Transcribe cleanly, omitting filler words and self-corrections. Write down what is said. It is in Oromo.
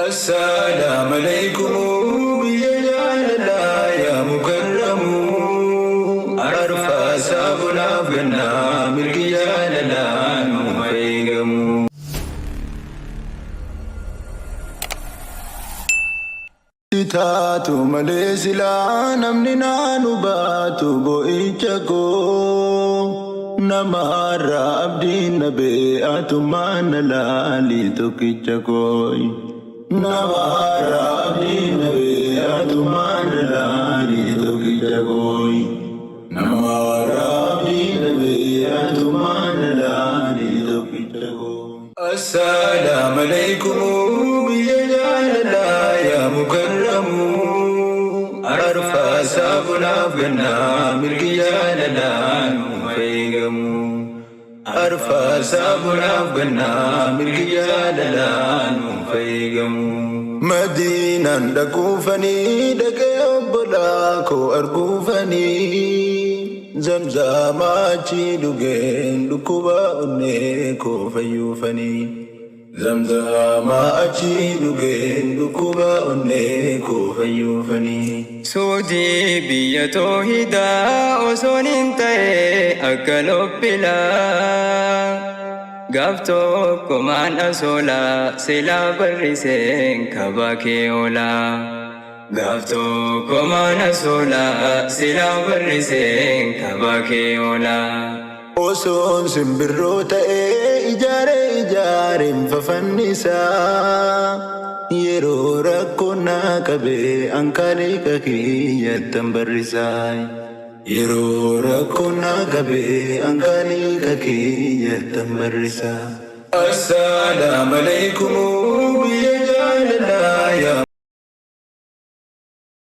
Assalaam alaikum biyya jaalalaa yaa mukarramu. Arfaasaa bonaaf gannaa mirgi jaalalaa nuuf eegamu. Taatu malee silaa namni naanu baatu bo'icha koo, namaarraa abdiin nabee atummaan na laali tokkicha koo. Namaarraa abdiin nabee atummaan na laali tokkicha koo. Namaarraa abdiin nabee atummaan na laali tokkicha koo. Assalaam alaikum biyya jaalalaa yaa mukarramu. Arfaasaa bonaaf gannaa mirgi jaalalaa nuuf eegamu. Arfaasaa bonaaf gannaa mirgi jaalalaa nuuf eegamu. Madiinaan dhaquufanii dhaqee obbolaa koo arguufanii, Zamzaama achi dhugeen dhukkuba onnee koo fayyuufanii. Zamzaama achi dhugeen dhukkuba onnee koo fayyuufanii. Suudii biyya toohidaa osoon hin ta'e akka lophilaa. Gaaf tokko maan asoolaa silaa barriseen kabaa kee oolaa. Gaaf tokko maan asoolaa silaa barriseen kabaa kee oolaa. Osoon simbirroo ta'ee ijaaree ijaareen fafannisaa. Yeroo rakkoon naa qabee ankaaliqa kiyyattan barrisaa. Yeroo rakkoon naa qabee ankaaliqa kiyyattan barrisaa. Assalaam alaikum biyya